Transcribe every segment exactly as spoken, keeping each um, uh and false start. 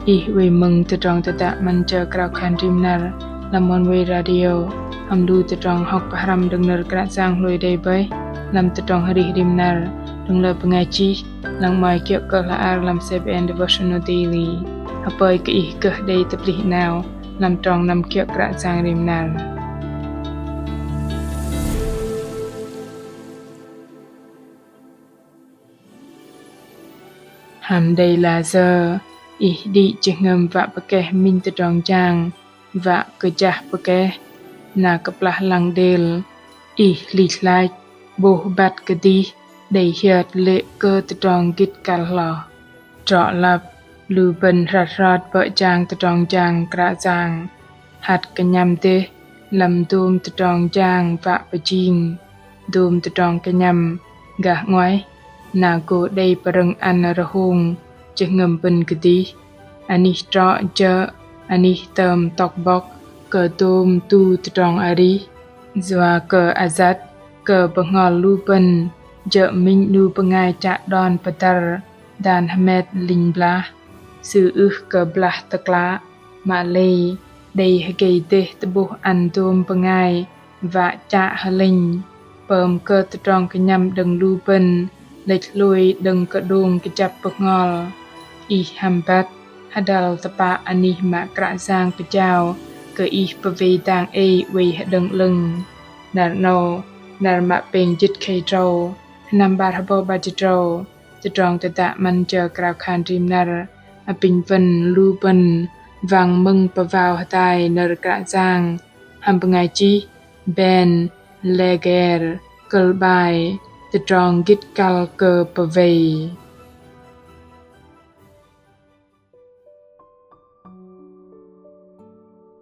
Ih wei mơ̆ng tơdrong tơdă 'Măn Jơ Krao Khan Rim Năr lăm Oneway Radio, hăm lu tơdrong hŏk pơhrăm đơ̆ng nơ̆r Kră Yang hlôi đei bơih lăm tơdrong arih rim năr đơ̆ng lơ bơngai chih, lăng 'mơ̆i kiơ̆ kơ hla ar lăm CBN Devotional Daily. Hơpơi kơ ih gơh đei tơplih 'nao lăm trong năm kiơ̆ Kră Yang rim năr. Hăm đei la sơ̆ ih đĭ jơhngơ̆m wă pơkeh minh tơdrong jang, wă kơjăh pơkeh, na kơplah lăng đêl ih hlih hlach 'bôh băt kơdih đei hiơt lê̆ kơ tơdrong gĭt kăl hloh. Trŏ lăp lu bơ̆n hrăt hrot bơ̆ jang tơdrong jang Kră Yang, hăt kơnhăm dêh lăm dôm tơdrong jang wă pơjing. Dôm tơdrong kơnhăm gah 'nguaih na gô đei pơrơ̆ng ăn rơhông jơhngơ̆m bơ̆n kơdih. Anih trŏ jơ̆ anih tơm tŏk bŏk kơ dôm tu tơdrong arih. Yua kơ ayăt kơ bơhngol lu bơ̆n jơ̆ minh 'nu bơngai chă đon pơdăr dan hơmet linh blah. Sư ưh kơ blah tơklă, mă lei đei hơgei dêh tơ'bôh ăn dôm bơngai wă chă hơlĕnh. Pơm kơ tơdrong kơnhăm đơ̆ng lu bơ̆n lĕch hlôi đơ̆ng kơđông kơjăp bơhngol. Ih hăm băt hơdăl tơpă anih mă Kră Yang pơjao kơ ih pơwei dang ei oei hơđơ̆ng 'lơ̆ng. Năr 'nâu, năr mă pêng jĭt khei tơdrâu, sơnăm 'bar hơbâu 'bar jĭt tơdrâu. Tơdrong tơdă 'Măn Jơ Krao Khan Rim Năr apinh wơ̆n lu bơ̆n wăng mơ̆ng pơwao hơdai nơ̆r Kră Yang hăm bơngai chih Ben Lager, kơ̆l 'bai Tơdrong gĭt kăl kơ pơwei.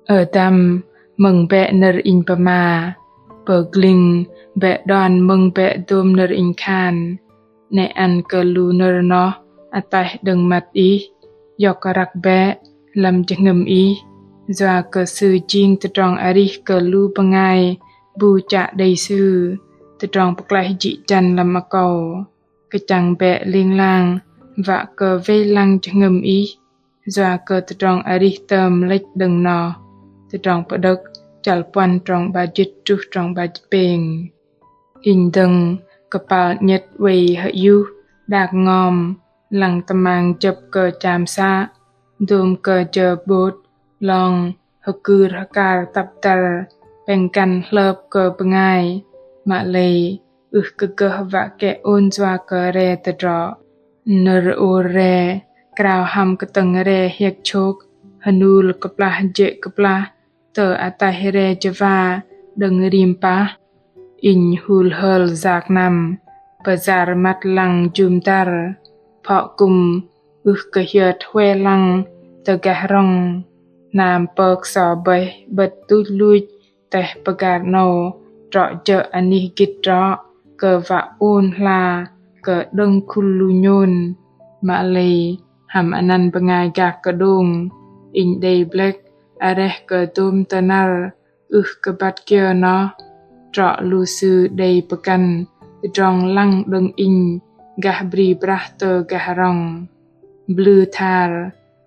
Ơ dăm, mơ̆ng bĕ nơ̆r inh pơma, pơgling bĕ đon mơ̆ng bĕ dôm nơ̆r inh khan. Nĕ ăn kơ lu nơ̆r noh ataih đơ̆ng măt ih, iŏk răk bĕ lăm jơhngơ̆m ih, yua kơ sư jing tơdrong arih kơ lu bơngai bu chă đei sư. Tơdrong pơklaih jĭ jăn lăm akâu. Kơchăng bĕ ling lang wă kơ wei lăng jơhngơ̆m ih, yua kơ tơdrong arih tơm lĕch đơ̆ng noh. Tơdrong Pơđơ̆k chăl puăn trong 'bar jĭt truh trong 'bar jĭt pêng. Inh dơ̆ng kơpal 'nhĕt oei hơyuh đak ngom, lăng tơmang jơ̆p kơ cham să, dôm kơ jơ 'bôt 'long hơkưr hơkar tăp dăr pĕng kăn hlơp kơ bơngai, mă lei ưh kơ gơh wă kĕ ôn yua kơ re tơdrŏ. Nơ̆r ôr re krao hăm kơtơ̆ng re hiĕk chôk, hơnul kơplah jê̆ kơplah tơ ataih re jơwa đơ̆ng rim pah. Inh hul hơl yak năm, pơyar măt lăng jŭm dăr, phŏ kư̆m ưh kơ hiơt hue lăng tơ gah rŏng. Hnam pơk so bơih 'bơ̆t tuch luch teh pơgar 'nâu trŏ jơ̆ anih gĭt trŏ kơ wă ôn hla kơ đơ̆ng khul lu nhôn. Mă lei hăm anăn bơngai gah kơđông, inh đei blĕk areh kơ dôm tơnăr ưh kơ băt kiơ noh, trŏ lu sư đei pơkăn tơdrong lăng đơ̆ng inh gah bri brah tơ gah rŏng. Blư thar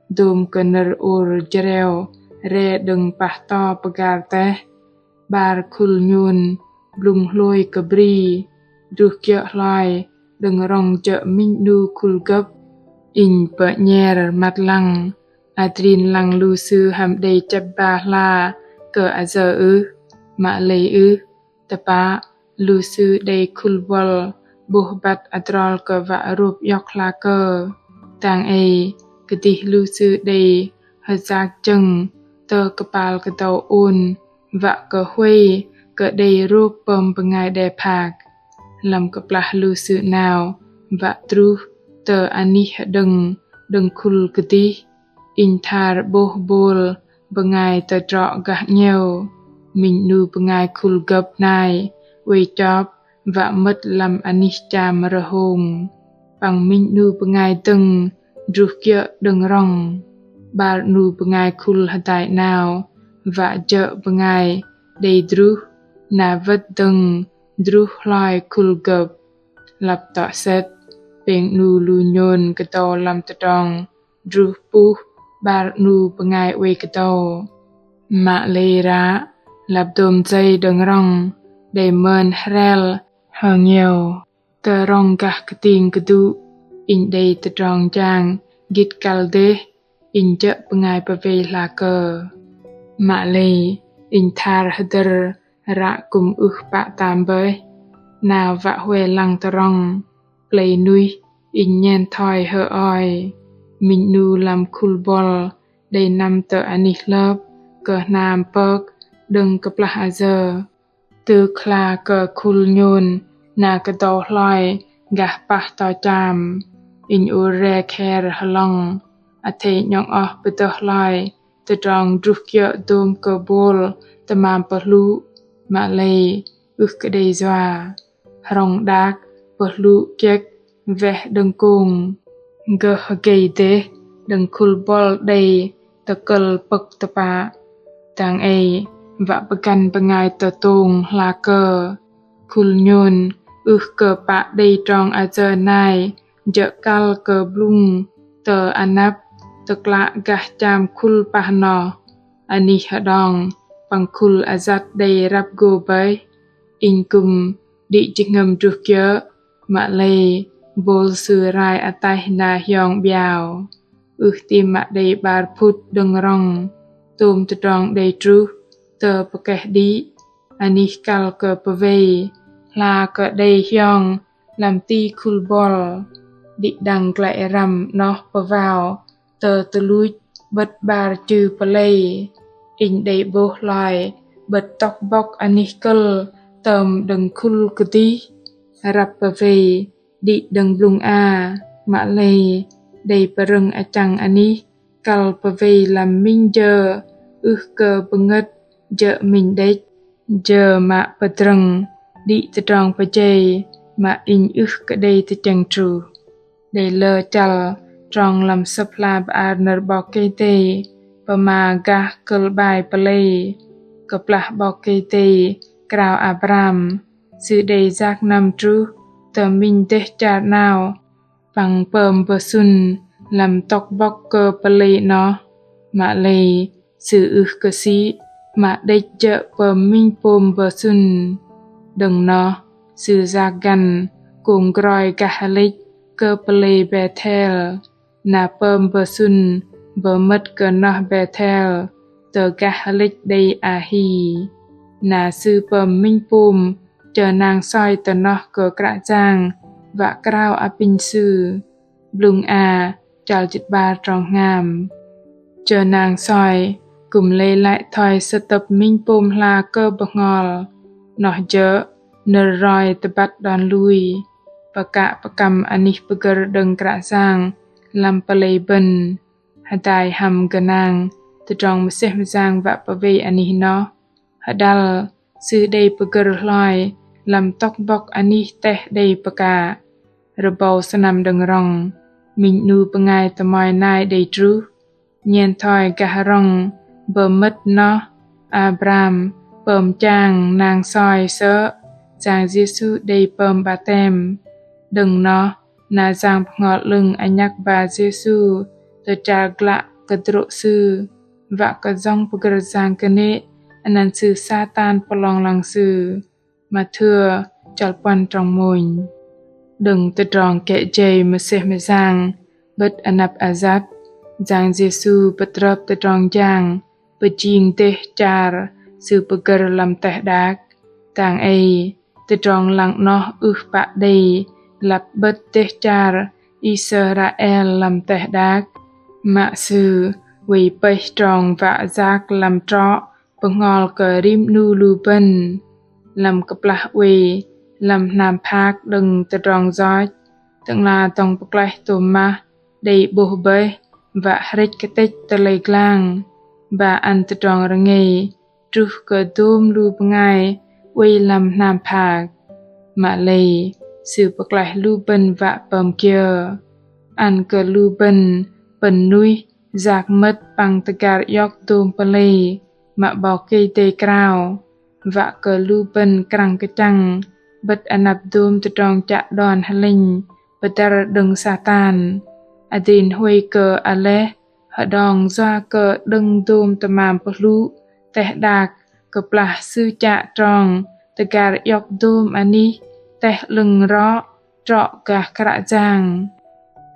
dôm kơ nơ̆r ôr jreo re đơ̆ng pah to pơgar teh, 'bar khul nhôn blŭng hlôi kơ bri, druh kiơ̆ hloi đơ̆ng rŏng jơ̆ minh 'nu khul gơ̆p. Inh pơ'nher măt lăng, adrin lăng lu sư hăm đei chĕp ba hla kơ ayơ ưh, mă lei ưh, tơpă lu sư đei khul buăl 'bôh băt adrol kơ wă rôp iŏk hla kơ. Dang ei kơdih lu sư đei hơyak jơ̆ng tơ kơpal kơdâu ôn wă kơ huay kơ đei rôp pơm bơngai đe phak. Lăm kơplah lu sư 'nao wă druh tơ anih hơđơ̆ng đơ̆ng khul kơdih, inh thar 'bôh bôl bơngai tơdrŏ gah 'ngiĕo. Minh 'nu bơngai khul gơ̆p nai oei chop wă mơ̆t lăm anih cham rơhông. Păng minh 'nu bơngai dơ̆ng druh kiơ̆ đơ̆ng rŏng. 'Bar 'nu bơngai khul hơdai 'nao wă jơ̆ bơngai đei druh, na wơ̆t dơ̆ng druh hloi khul gơ̆p. Lăp tŏ sĕt, pêng 'nu lu nhôn kơdâu lăm tơdrong druh puh 'bar 'nu bơngai oei kơdâu. Mă lei ră, lăp dôm jei đơ̆ng rŏng, đei mơn hrel, hơngieo. Tơ rŏng gah kơting kơdŭ, inh đei tơdrong jang, gĭt kăl dêh, inh jơ̆ bơngai pơwei hla kơ. Mă lei, inh thar hơdơ̆r, ră kư̆m ưh pă tam bơih, 'nao wă huay lăng tơ rŏng, plei nuih, inh nhen thoi hơ oi, minh 'nu lăm khul bŏl, đei năm tơ anih hlơp, kơ hnam pơk, đơ̆ng kơplah ayơ. Tơk hla kơ khul nhôn, na kơdâu hloi, gah pah to cham, inh ur re kher hlŏng, athei 'nhŏng oh pơdơh hloi, tơdrong druh kiơ̆ dôm kơ bôl, tơmam pơhlŭ, mă lei, ưh kơ đei yua. Hrŏng đak, pơhlŭ kiĕk, weh đơ̆ng kông. Gơh hơgei dêh, đơ̆ng khul bŏl đei, tơkơ̆l pơ̆k tơpă. Dang ei, wă pơgăn bơngai tơtông hla kơ. Khul nhôn, ưh kơ pă đei trong ayơ nai, jơ̆ kăl kơ blŭng, tơ anăp, tơklă gah cham khul pah noh. Anih hơđong, păng khul ayăt đei răp gô bơih. Inh kư̆m, đĭ jơhngơ̆m druh kiơ̆, mă lei, bôl sư rai ataih na hiong 'biao. Ưh ti mă đei 'bar phŭt đơ̆ng rŏng, tôm tơdrong đei truh, tơ pơkeh đĭ, anih kăl kơ pơwei, hla kơ đei hiong, lăm ti khul bŏl, đĭ đăng glăi răm noh pơwao, tơ tơluch 'bơ̆t 'bar chư pơlei, inh đei 'bôh hloi, 'bơ̆t tŏk bŏk anih kơ̆l, tơm đơ̆ng khul kơdih, răp pơwei, đĭ đơ̆ng blŭng a, mă lei, đei pơrơ̆ng achăng anih, kăl pơwei lăm minh jơ, ưh kơ pơngơ̆t, jơ̆ minh đĕch, jơ mă pơdrơ̆ng, đĭ tơdrong pơjei, mă inh ưh kơ đei tơchĕng truh. Đei lơ chăl, trong lăm Sơ̆p hla bơar nơ̆r 'Bok Kei-Dei, pơma gah kơ̆l 'bai pơlei, kơplah 'Bok Kei-Dei, krao Abram, sư đei yak năm truh, tơ minh dêh char 'nao, păng pơm bơsŭn, lăm tŏk bŏk kơ pơlei noh, mă lei, sư ưh kơ sĭ, mă đĕch jơ̆ pơm minh pôm bơsŭn. Đơ̆ng noh, sư yak găn, kông groi gah hơlĕch, kơ pơlei Bêthel, na pơm bơsŭn, bơmơ̆t kơ noh Bêthel, tơ gah hơlĕch đei Ahi. Na sư pơm minh pôm, jơ̆ nang soi tơ noh kơ Kră Yang, wă krao apinh sư. Blŭng a, chăl jĭt 'bar trong hngam. Jơ̆ nang soi, kư̆m lei lăi thoi sơtơ̆p minh pôm hla kơ bơhngol. Noh jơ̆, nơ̆r roi tơbăt đon lui. Pơkă pơkăm anih pơgơ̆r đơ̆ng Kră Yang, lăm pơlei bơ̆n. Hơdai hăm gơnang, tơdrong mơsêh mơyang wă pơwei anih noh. Hơđăl, sư đei pơgơ̆r hloi, lăm tŏk bŏk anih teh đei pơkă. Rơbâu sơnăm đơ̆ng rŏng, minh 'nu bơngai tơmoi nai đei truh. Nhen thoi gah rŏng, bơmơ̆t noh, Abram, pơm chang, nang soi sơ̆, Yang Yêsu đei pơm 'batem. Đơ̆ng noh, na Yang Bơhngol 'Lơ̆ng anhăk ba Yêsu, tơchar glă kơdrô̆ sư, wă kơ jŏng pơgơ̆r yang kơnê̆, anăn sư Satan pơlong lăng sư. Mathêu, chăl puăn trong mônh. Đơ̆ng tơdrong kĕ jei mơsêh mơyang, 'bơ̆t anăp ayăt, Yang Yêsu pơtrơp tơdrong jang, pơjing dêh char, sư pơgơ̆r lăm teh đak. Dang ei, tơdrong lăng noh ưh pă đei, lăp 'bơ̆t dêh char, Israel lăm teh đak. Mă sư, oei pơih trong wă yak lăm trŏ, bơhngol kơ rim 'nu lu bơ̆n. Lăm kơplah oei, lăm hnam phak đơ̆ng tơdrong yoch, Tơ'ngla dŏng pơklaih tôm mah, đei 'bôh bơih, wă hrĕch kơtĕch tơlei glang, ba ăn tơdrong rơngei, truh kơ dôm lu bơngai, oei lăm hnam phak. Mă lei, sư pơklaih lu bơ̆n wă pơm kiơ. Ăn kơ lu bơ̆n, pơ̆n nuih, yak mơ̆t păng tơgar iŏk dôm pơlei, mă 'Bok Kei-Dei krao. Wă kơ lu bơ̆n krăng kơchăng, 'bơ̆t anăp dôm tơdrong chă đon hơlĕnh, pơdăr đơ̆ng Satan. Adrin huay kơ aleh, Hơđong yua kơ đơ̆ng dôm tơmam pơhlŭ teh đak kơplah sư chă trong tơgar iŏk dôm anih teh 'lơ̆ng rŏ trŏ gah Kră Yang.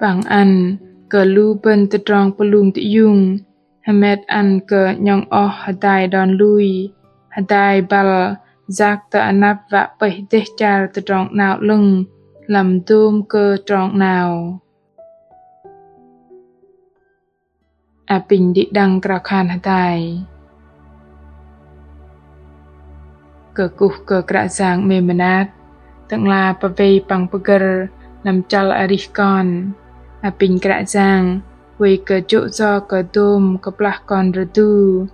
Păng ăn kơ lu bơ̆n tơdrong pơlung tơiung hơmet ăn kơ 'nhŏng oh hơdai đon lui, hơdai băl yak tơ anăp wă pơih dêh char Tơdrong 'Nao 'Lơ̆ng lăm dôm kơ trong 'nao. Apinh đĭ đăng krao khan hơdai. Kơkuh kơ Kră Yang 'mêm mơnat, Tơ'ngla pơwei păng pơgơ̆r lăm chăl arih kon. Apinh Kră Yang oei kơ jô̆ yo kơ dôm kơplah kon rơdu,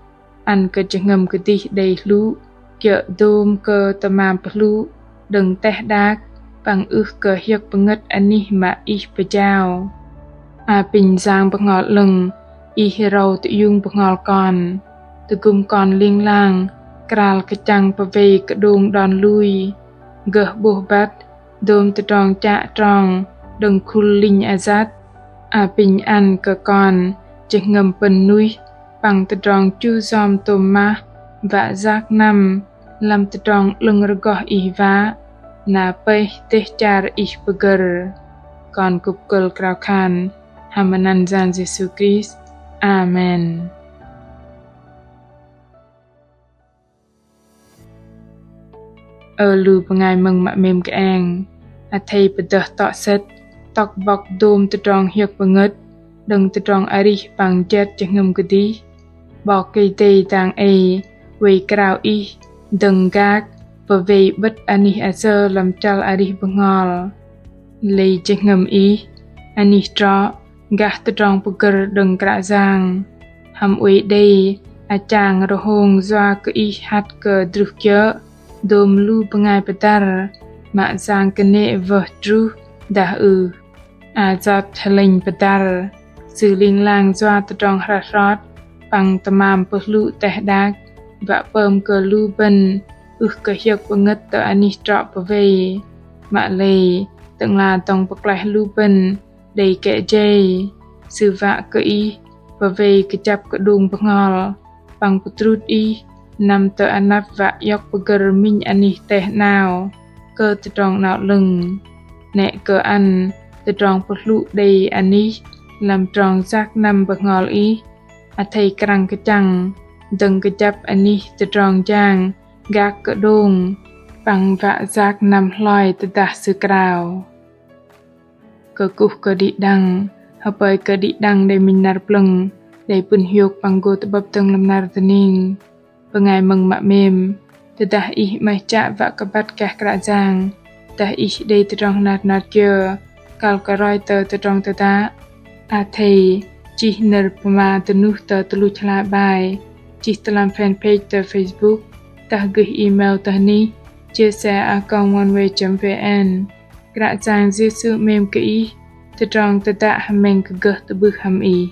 ăn kơ jơhngơ̆m kơdih đei hlŭ kiơ̆ dôm kơ tơmam pơhlŭ đơ̆ng teh đak păng ưh kơ hiơ̆k pơngơ̆t anih mă Ih pơjao. Apinh Yang Bơhngol 'Lơ̆ng, Ih râu tơiung bơhngol kon, tơgŭm kon ling lang kral kơchăng pơwei kơđông đon lui, gơh 'bôh băt dôm tơdrong chă trong đơ̆ng khul linh ayăt. Apinh ăn kơ kon jơhngơ̆m pơ̆n nuih păng tơdrong chu yom tôm mah wă yak năm lăm tơdrong 'lơ̆ng rơgoh Ih wă, na pơih dêh char Ih pơgơ̆r. Kon kŭp kơ̆l krao khan hăm anăn Yang Yêsu Krist. Amen. Ơ lu bơngai mơ̆ng mă 'mêm kơeng, athei pơdơh tŏ sĕt tŏk bŏk dôm tơdrong hiơ̆k pơngơ̆t đơ̆ng tơdrong arih păng jet jơhngơ̆m kơdih. 'Bok Kei-Dei dang ei oei krao ih dơ̆ng gak pơwei 'bơ̆t anih ayơ lăm chăl arih bơhngol. Lei jơhngơ̆m ih, anih trŏ gah tơdrong pơgơ̆r đơ̆ng Kră Yang. Hăm oei đei achang rơhông yua kơ ih hăt kơ druh kiơ̆ dôm lu bơngai pơdăr mă Yang kơnê̆ wơh druh dah ưh. Ayăt hơlĕnh pơdăr, Sư ling lang yua tơdrong hrăt hrot păng tơmam pơhlŭ teh đak wă pơm kơ lu bơ̆n ưh kơ hiơ̆k pơngơ̆t tơ anih trŏ pơwei. Mă lei Tơ'ngla dŏng pơklaih lu bơ̆n đei kĕ jei. Sư wă kơ ih pơwei kơjăp kơđông bơhngol păng pơtrŭt ih năm tơ anăp wă iŏk pơgơ̆r minh anih teh 'nao kơ Tơdrong 'Nao 'Lơ̆ng. 'Nĕ kơ ăn tơdrong pơhlŭ đei anih lăm trong yak năm bơhngol ih, athei krăng kơchăng dơ̆ng kơjăp anih tơdrong jang gak kơđông păng wă yak năm hloi tơdah Sư krao. Kơkuh kơ đĭ đăng, hơpơi kơ đĭ đăng đei minh năr plơ̆ng đei pŭn hiôk păng gô tơ'bơ̆p dơ̆ng lăm năr dơning. Bơngai mơ̆ng mă 'mêm, tơdah ih 'maih chă wă kơ băt gah Kră Yang, dah ih đei tơdrong hnar hnar kiơ kăl kơ roi tơ tơdrong tơdă, athei chih nơ̆r pơma dơnuh tơ tơluch hla bơar, chih tơ lăm fanpage tơ Facebook, dah gơih email tơ anih chia sẻ a còng oneway chấm vn. Kră Yang Yêsu 'mêm kơ ih, tơdrong tơdă hơmĕng kơ gơh tơ'bưh hăm ih.